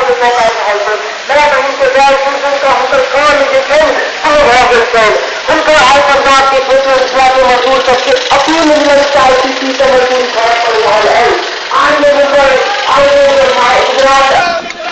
के मौका आबि रहल छनि। माय बहिन के गारि सुनि सुनि कऽ हुनकर कान जे छनि सुन्न भऽ गेल छनि। हुनकर आइ सरकार के सोचू मिथिला के मजदूर सबके अपील मिलल चाय पी पी कऽ मजदूरी करऽ पड़ि रहल अछि। आइ ने मुम्बई, आइ ने गुजरात।